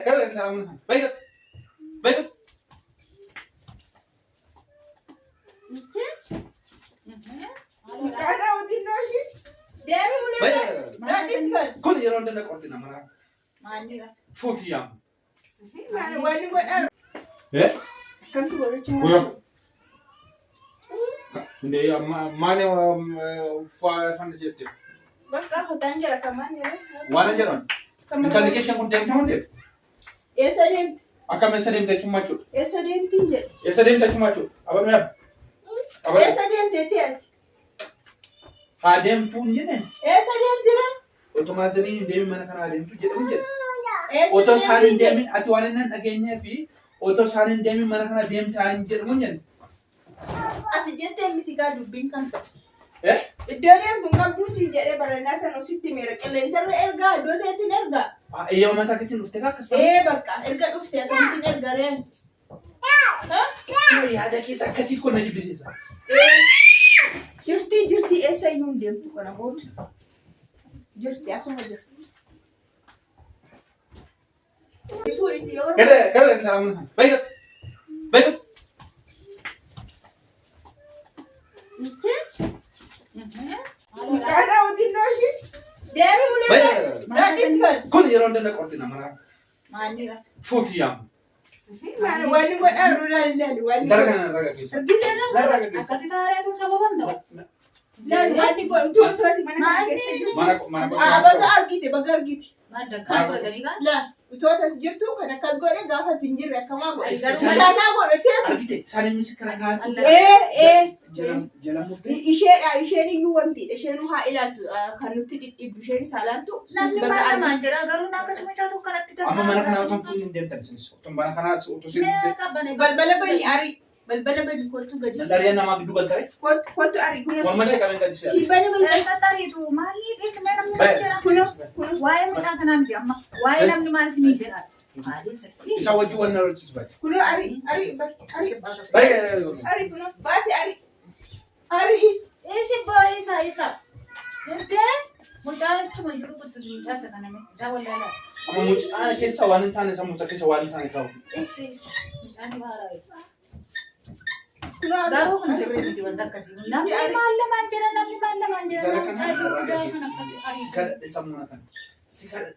Gara intala mana kana. Bayi gad. Bayi gad. Mucaadhaa xinnoo ishii. Deemi ulee Bayi gad. Gadhis bal. Kun yeroo hunda na qorti nama. Maalidha? Fuuti yaamu. Waan godhaa. Eh? Akkamtu godhachuu Guyyaa. Hundee amma maali faana jette? Bakka hotaan jira kamaan jira. Waan jedhan. Intalli keessa kun deemte moo deemte? Eessa deemti? Akkam eessa deemte jechuun maal jechuudha? Eessa deemtiin jedhe? Eessa deemte jechuun maal jechuudha? Abaduu yaaba. Abaduu. Eessa deemte ati? Haa deemtuu hin jenneen. Eessa deemti ree? Otuma isanii hin deemin mana kana haa deemtu jedhamu jedhe. Eessa Otoo isaan hin deemtiin jedhe? deemin ati waan inni hin dhageenyee fi otoo isaan hin deemin mana kana deemte haa hin jedhamu hin jenne. Ati jettee miti gaa dubbiin kan ta'e. Eh? Iddoo deemtu hin qabduu siin jedhee barannaa sana sitti meera qilleensarra ergaa iddoo ta'etti ergaa. Eeyyama mataa keetiin dhuftee kaa akkas ta'a. Ee bakka erga dhufte akkamittiin erga reen? Yaada keessa akkasii kun na jibbisiisa. Jirti jirti eessa iyyuu hin deemtu kana booda. Jirti asuma jirti. Fuudhiti yoo Gara gara intala mana kana. Bayi gad. Bayi gad. Mucaadhaa xinnoo ishii. Deemi ulee Bayi gad. gad. Gadhis bal. Kun yeroo hunda na qorti nama. Maalidha? Fuuti yaamu. Waan godhaa jiru laali laali waan Intala godhu. kana narraa gaggeessa. Argitee laali Narraa gaggeessa. Akkatti taariitu sababa hin ta'u. laali waan godhu utuu utuu ati mana kana keessa jirtu. Mana mana Aa baga argite baga argite. Maal dakkaa godhatanii kaa? Laa utuu as jirtu kan akkas godhe gaafa ati hin jirre akkamaa godhe. Isaan- Bishaanaa godhe teetu. Argite isaanii misikira kaatu. Ee ee. Jala jala murtee. Isheedha isheen iyyuu wanti isheen haa ilaaltu kan nutti dhidhiibdu isheen isaa ilaaltu sis Namni baga maal argite. namaan jedhaa garuu naa akkatti mucaa tokko kanatti Amma mana kanaa otoo hin fuudhin hin deemtan isinis. Otoo mana kanaa otoo isin Mee qabbane. Balbala bani ari balbala bani kottu gadi. Nan dariyan namaa gidduu galtare. Kottu kottu ari kunoo Morma ishee qabeen gadi si bani balbala Eessa tariitu maalii dhiisnee namni maal jedhaa? kunoo kunoo. Waa'ee mucaa kanaa miti amma. Waa'ee namni maal isinii jedhaa? Maaliin sirrii? Isa wajjin wal na lolchisu baay'ee. Kunoo ari ari ari Baay'ee. ari kunoo baasi ari ari. Isi boo isa isa. Hundee mucaa ittuma jiru kuttu mucaa isa kana mucaa wallaalaa. Amma mucaan keessa waan hin taane sammuu isaa keessa waan hin taane ta'u. Isi isi mucaan haaraa. Kunoo ari. Garuu kun sirrii miti wanta akkasii. Namni maal lamaan jedha namni maal lamaan jedha Intala namni kana mucaa narraa guddaa kana gaggeessi. Si akkatti kadhadhe sammuu kana. Si kadhadhe.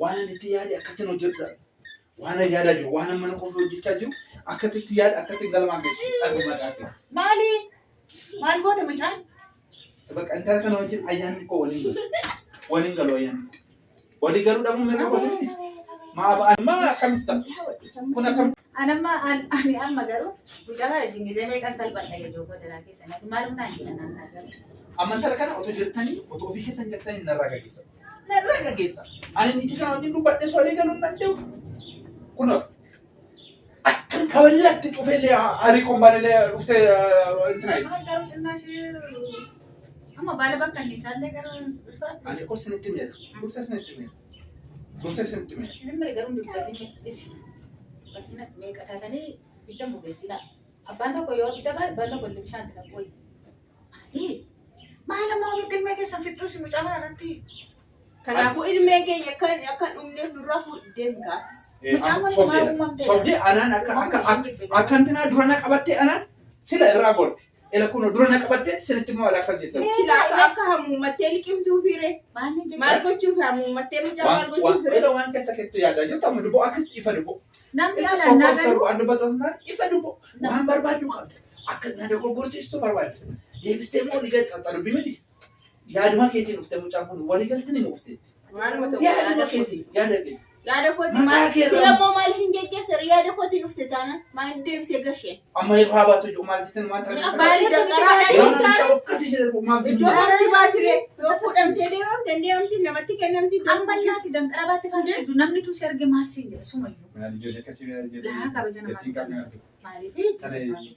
Waan ani itti yaade akkatti hin hojjedhu. Waan ani yaadaa jiru waan amma qofa hojjechaa jiru akkatti itti yaade akkatti galmaan geessu dhabu maqaa kee. Maali? Maal goote mucaan? Bakka intala kana wajjin ayyaanni koo waliin galu. Waliin galu ayyaanni koo. Walii galuu dhabuun mirga kooti. Maa ba'an maa akkamitti ta'a? Kun akkamitti? Anamma ani amma garuu mucaa kana jingisee meeqan salphadha jedhu godinaa keessa maalum naan jedha naan naa galu. Amma intala kana otoo jirtanii otoo ofii keessan jirtanii narraa gaggeessa. Narraa gaggeessa. Ani niitii kana wajjin dubbadhee walii galuu hin danda'u. Kun akkan kaballatti cufeellee harii kombaanillee dhuftee intina jechuudha. Maal garuu xinnaa ishee amma baala bakka inni isaallee garuu ulfaatu. Ani gorsa isinitti himera. Gorsa isinitti himera. Gorsa isinitti himera. Simbiri garuu dubbatiin isi. Dubbatiin ati meeqa taatanii ibidda bubeessina. Abbaan tokko yoo ibidda baate abbaan tokko illee bishaan itti naqu wayya. Maali? Maal amma walitti ilmee keessan fixxuusi mucaa kana irratti? Kanaafuu ilmeen keenya akka akka hin dhumneef nurraa fuudhi deemi gaafis. Mucaan kun maal uumamte? Sobdee anaan akka akka akka intinaa dura na qabattee anaan sila irraa gorti. Ela kun dura na qabattee sinitti immoo ala akkas jettan. Sila akka akka hamuummattee liqimsuu fiire. Maal ni Maal jedhu? gochuuf hamuummattee mucaa maal Waan gochuuf waan fiire? ela waan keessa keessatti yaadaa jirtu amma duboo akkas ifa duboo. Namni Isa alaan naa sokkoo garuu sarbu an dubbatu osoo hin taane ifa duboo. Waan barbaaddu qabda. Akka na dogoggorsiistu barbaadda. Deebistee immoo ni gaxxaxxa dubbii miti. Yaaduma keetiin dhuftee mucaan kun walii galtee ni moofteetti. Maaluma ta'u Yaaduma yaada kooti. keetiin yaada keetiin. Yaada kooti Mataa maal kee irraa- sila immoo maaliif hin geggeessan yaada kootiin dhufte taanaan maal deebisee gashee? Amma yeroo haa baatu iyyuu maal jettan maal taate? Maali danqaraadha Yeroo hin taane namicha akkasii jedhan maal iddoo zimma? kamti baatire yoo fuudhamtee deemamte hin deemamti namatti kennamti iddoo amma laati danqara baatte fan jedhu namni tu si arge maal siin jedha sumayyuu. Maal ijoollee akkasii Laa kabaja namaa gatiin qabne argu. Maaliif?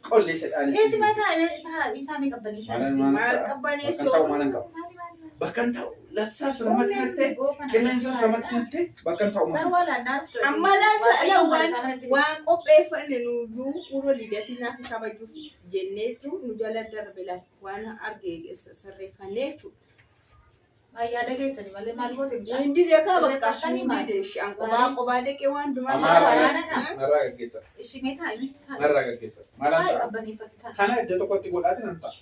Qollee jedhaanii. Eessi mataa isaa mee qabbaneessaa? Maal Bakka qabbaneessoo? hin ta'u maal hin qabu. Bakka hin ta'u laftisaas ramatti nattee qilleensaas ramatti nattee bakka hin ta'u maal. Garuu alaannaa dhufte. Amma laata waan waan qopheeffanne nuyyuu uroo lidatinaa fi kabajuuf jenneetu nu jala darbe laal waan arge sirreeffannee jechuudha. Yaada keessanii malee maal goote mucaa? Hindi deekaa bakka Sirreeffattanii hindi maal? deeshi an qobaa qobaa deeqee waan dumaa Amma waraana Narraa gaggeessa. Ishii mee taa'i. Narraa gaggeessa. Maalaan Taa'i ta'a? qabbaneeffadhu taa'i. Kana iddoo tokkotti godhaati nan ta'a.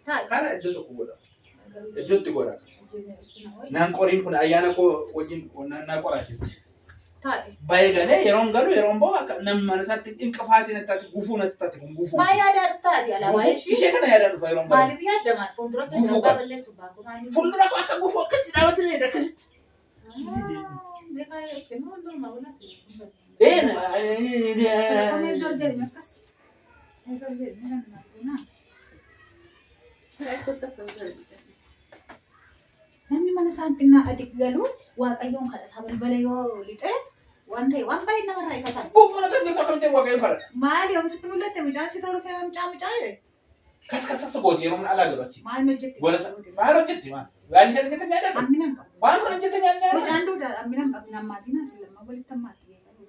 Taa'i. Kana iddoo tokko godha. Iddootti godha. Naan qoriin kun ayyaana koo wajjin na qoraa jirti. Taa'i. Baay'ee galee yeroon galu yeroon bahu akka namni mana isaatti inqifaatiin natti taate gufuu natti taate kun gufuu. Maa yaadaa dhuftaati alaabaa Gufuu ishii? ishee kana yaadaa dhufa yeroon galu. Maaliif yaaddamaan fuuldura keessa Gufuu abbaa qaba. balleessu baakuu maaliif? Fuuldura koo akka gufuu akkasitti dhaabatanii akkasitti. Namni mana isaan xinnaa adi galu waaqayyoon kadhata balbala yoo lixee waan ta'e waan baay'ee namarraa ifatan. Gufuu natti hojjetu akkamitti waaqayyoon kadhata. Maali yoomsitti mul'atte mucaan si tolu fe'ee mucaa mucaa jedhe? Kas kasas gooti yeroo alaa galu achi. Maal hojjetti? Gola maal hojjetti maal? Waan isheen hojjette ni yaadatu. Ammina hin qabu. Waan kun hojjette ni yaadatu. Mucaan duudhaa ammina hin qabne ammaatiin asii lamma walitti ammaatti beekamu.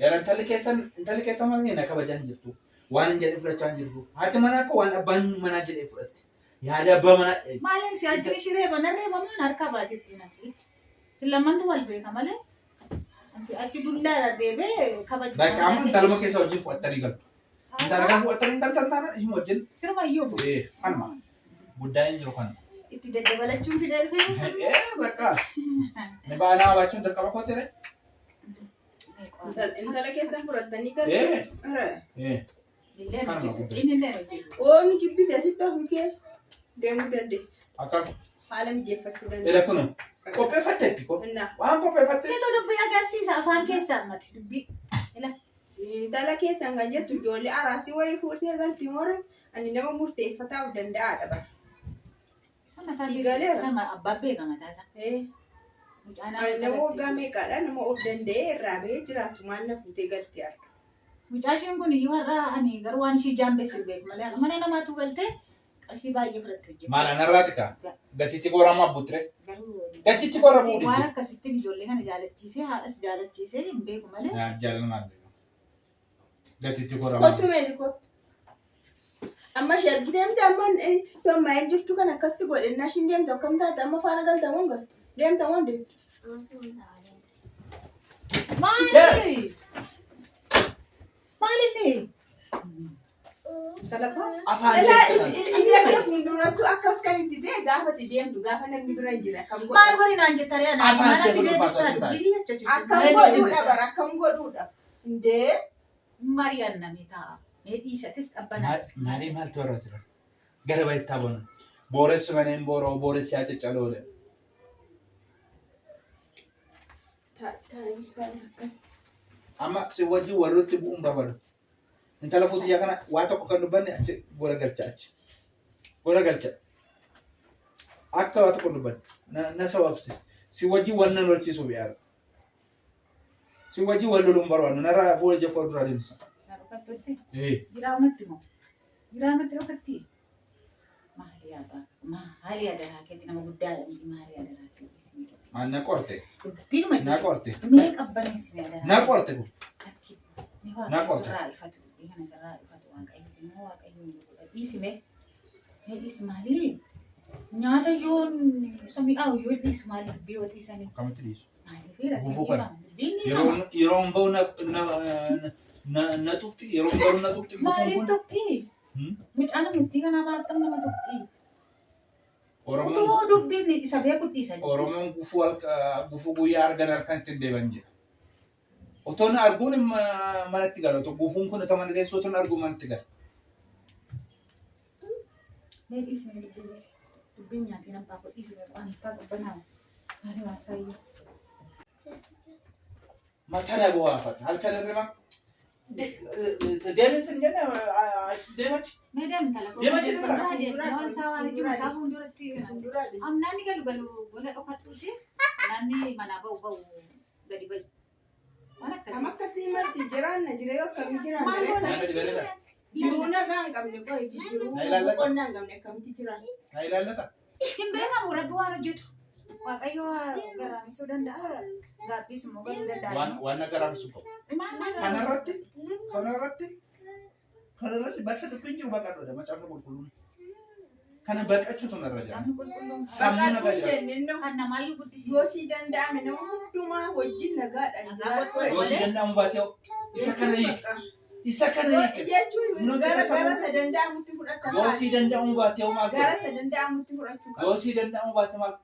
Yeroo intalli keessan maal na kabajaa hin jirtu. Waan hin jedhee fudhachaa hin jirtu. Haati manaa koo waan abbaan manaa jedhee fudhatte. Yaada abbaa manaa Maaliin si ajjiri ishii reeba narree mamaan harka baatetti nasiichi. Si lammantu wal beeka malee. Si achi dullaa reebee kabaju. Bakka amma intaluma keessa wajjin fudhattanii galtu. Intala kan fudhattanii galtan taana ishuma wajjin Sirmayyuu kanuma. Guddaan hin jiru kanuma. itti daddabalachuun fidee dhufee. Bakka. Ni baanaa baachuun dirqama koo ture. Intala keessan fudhattanii galtu. Kanuma guddaa. Inni illee hojjetu. Oon jibbite asitti ofii kee deemuu dandeessa. Akkam. Haala mijeeffachuu Ela dandeessa. kunu qopheeffatteetti ko. Innaa Waan qopheeffatte. Situ dubbii agarsiisa afaan keessaa ammati dubbii. intala keessan kan jettu ijoollee araasii wayii fuutee galti more ani nama murteeffataaf danda'aadha bara. Isa mataa Si keessa galeera. isa abbaa beeka mataa isaa. Mucaan Ani nama waggaa meeqaadha nama of danda'ee irraa bahee jiraatu maal na fuutee galti arga. Mucaa isheen kun iyyuu har'a ani garuu waan ishii jaambeessi beeku malee mana namaatu galtee qarshii baay'ee fudhatte hojjette. Maal anarraati kaa? Gatiitti koramaa buttire. Garuu Gatiitti koramuu waan didde. akkasittiin ijoollee kana jaalachiisee haadhas jaalachiisee hin beeku malee. Jaalala Gatiitti koramaa. Kottu meeli kottu. Amma ishee argitee miti amma tommaa jirtu kan akkas godhe innaa ishiin deemtu akkam taate amma faana galta moo hin galtu? Deemta moo hin deemtu? Maali? Maalinni? Afaan Ilaa ishee ija kee fuuldurattu akkas kan itti ta'e gaafa itti deemtu gaafa namni bira hin jirre akkam Maal godha? godhi naan jetta ree anaa Afaan maalatti ishee deebistaa gurgurtaa dubbii jecha Akkam Eenyu godhuudha hojjete? bara akkam godhuudha? Indee Mari'an namni taa'a. Mee dhiisatis qabbanaa. Maalii maaltu barbaachisa? Gara baay'ee boona. Booressi maneen booroo booressi haa caccaloole. Amma si wajjin walirratti bu'uun barbaadu. Intala fuutiyyaa kana waa tokko kan dubbanne achi gola galcha achi. Gola galcha. Akka waa tokko dubbanne na sababsiis. Si wajjin wal nan lolchiisuuf yaala. Si wajjin wal loluun barbaadu. Narraa fuula ija koo dura deemsa. Na dhokattutti. Jiraamatti moo? Jiraamatti dhokatti? Maali yaabaa? Maali adaraa keetti nama guddaadha miti maali adaraa keetti? Maal na qorte? Dubbiinuma Na qorte? Mee qabbaneessi mee adaraa? Na qorte kun. Lakki. Mee Na waaqayyo qorte. sirraa ifatu dubbii kana sirraa ifatu waaqayyo immoo waaqayyo nu godha. Dhiisi mee? Mee dhiisi maali? Nyaata yoo isa mi'aawu yoo dhiisu maali dubbii yoo dhiisanii? Akkamitti dhiisu? Maaliif lakki Gufuu kana. dhiisama? Dubbiin dhiisama. Yeroon bahu na tuqxi yeroon bahu na tuqxi gufuun Maaliif kun. tuqxi? Mucaan namittii kanaa baattam nama tuqxi. Oromoon Utuu dubbiin isa beeku dhiisan. Oromoon gufuu guyyaa argan halkan ittiin deeman jedha. Otoo na arguun manatti gala. Otoo gufuun kun otoo mana teessoo otoo na arguun manatti gala. Mee dhiisi mee dubbiin dhiisi. Dubbiin nyaatiin abbaa koo dhiisi mee waan ta'u qabbanaa. Maali waan saayyuu. Mataa na bu'aafata. Halkan hirriba. Deemin sin jenne deemachi. Mee deemi tala koo. Deema achi bira. Biraa deemi. Waan isaa waan ijuma isaa fuulduratti. Amnaanni galu galu gola dhokadhuuti. Naanni manaa ba'u ba'u gadi ba'i. Waan Amma akkasii. akkatti himatti jiraanna jira yoo akkamii Maal jiraanna? goona? Nyaata galeera. Jiruu nagaa hin qabne qoy jiruu Na ilaallata. boqonnaa hin qabne akkamitti jiraanna? Na ilaallata. Hin beekamu rabbi waan hojjetu. Waaqayyo garaamisuu danda'a. Gaabbiis immoo galuu danda'a. Waan na garaamsu qabu. Maal na garaamsu? Kanarratti kanarratti bakka dubbiin jiru bakka dhoodha macaafni qulqulluun. Kana baqachuutu narra jira. Namni qulqulluun Sammuu nagaa Baqatuu jira. jenne innoo kan namaayyuu guddisi. yoo sii danda'ame nama hundumaa wajjin nagaadhaan Nagaa jiraachuu. godhu. Yoo si danda'amu baatee isa kana hiiki. Isa kana Yoo hiiki. jechuun Nuti gara isa gara sammuu- isa danda'amutti fudhata Yoo maali? si danda'amu baatee maal Gara godhu? isa danda'amutti fudhachuu Yoo qaba. si danda'amu baatee maal?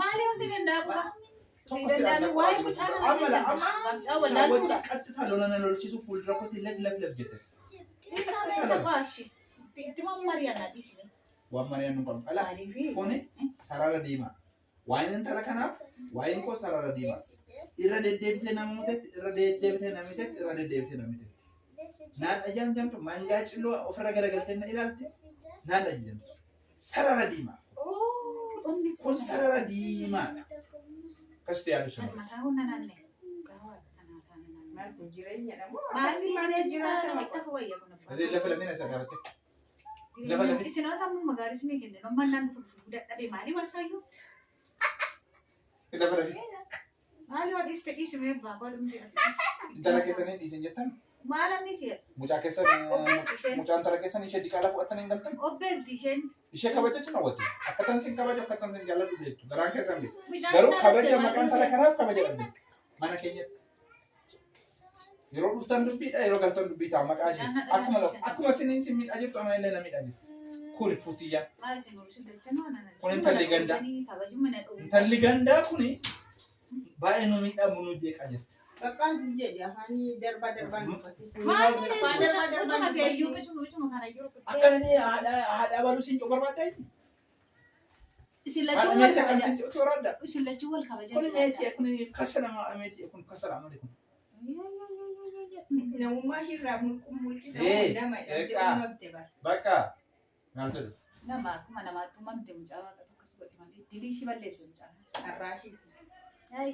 Maali yoo si danda'amu ba? Si Tokko si danda'amu Waa'ee danda'amu. mucaa kana Amma la keessatti amma gamcaa isa wallaaltuu wajjin qaxxitaa lola na lolchisu fuuldura kootti laf laf laf jette. Isaa keessa baashi. Itti mammari'annaa dhiisine. Waan mari'an nu qabnu. Alaa Maaliifi? kuni sarara diimaa. Waa'een intala kanaaf waa'een koo sarara diimaa. Irra deddeebitee nama mutetti, irra deddeebitee nama mitetti, irra deddeebitee nama mitetti. Naan ajajamtu mangaa cilloo ofirra garagaltee na ilaalte naan ajajamtu. Sarara diimaa. Onni Kun sarara diimaadha. Akkasitti yaadu sun. Kan mataa hunda naanne. Gaawaa kanaa taana naanne. Maal kun jireenyadha moo? Maali Maal jireenyi isaa jiraatama? namatti hafu wayya kun abbaa. Lafa lameen isa gaafatte. Lafa lafi. Isin hoo sammuu magaarii isinii kenne nommaan naan fulfuluu dadhabe maali waasaayyuu? Lafa lafi. Maali waa dhiiste dhiisime abbaa koo dhumte ati dhiisi. Intala keessanii dhiisin jettan Maal anni si mucaa keessan mucaa intala keessan ishee diqaalaa fudhattanii hin galtan. obbeekti isheen. Ishee kabaja sin hawwate. Akka tan sin kabaju akka tan sin jaalladhu beektu. Garaan keessan beektu. Mucaan Garuu dhalatte kabaja maal maqaan intala dhufte? kanaaf kabaja dhabde. Mana keenyatti. Yeroo dhuftan dubbiidha yeroo galtan dubbii ta'a maqaa ishee. Akkuma akkuma siniin sin miidhaa jirtu ana illee na miidhaa jirtu. Kuni futiyyaa. Maal isin oolchu dachanoo nana. Kun intalli gandaa. Kabajuma na dhufu. Intalli gandaa kuni baay'ee nu miidhaa nu jeeqaa jirti. Qaqqaan tun jedhi afaanii darbaa darbaan dubbate. Maal Afaan darbaa darbaan Utuma keeyyuu dubbate. bituma bituma kana jiru. Akka inni haadha haadha baluu siin barbaaddaa jechuudha. Isin Haadha lachuu wal meetii akkam kabaja. siin barbaaddaa? Isin lachuu wal kabaja. Kuni meetii kuni kasa nama meetii kun kasa nama kun. Namummaa ishiirraa mulquu mulqii Ee, ta'uu nama jedhamtee eegaa. uumamte bara. Bakka maal jedhu? Nama akkuma namaatti uumamte mucaa waaqa tokkos godhe malee dilii ishii balleesse mucaa. Har'aa ishiitti. Ayi.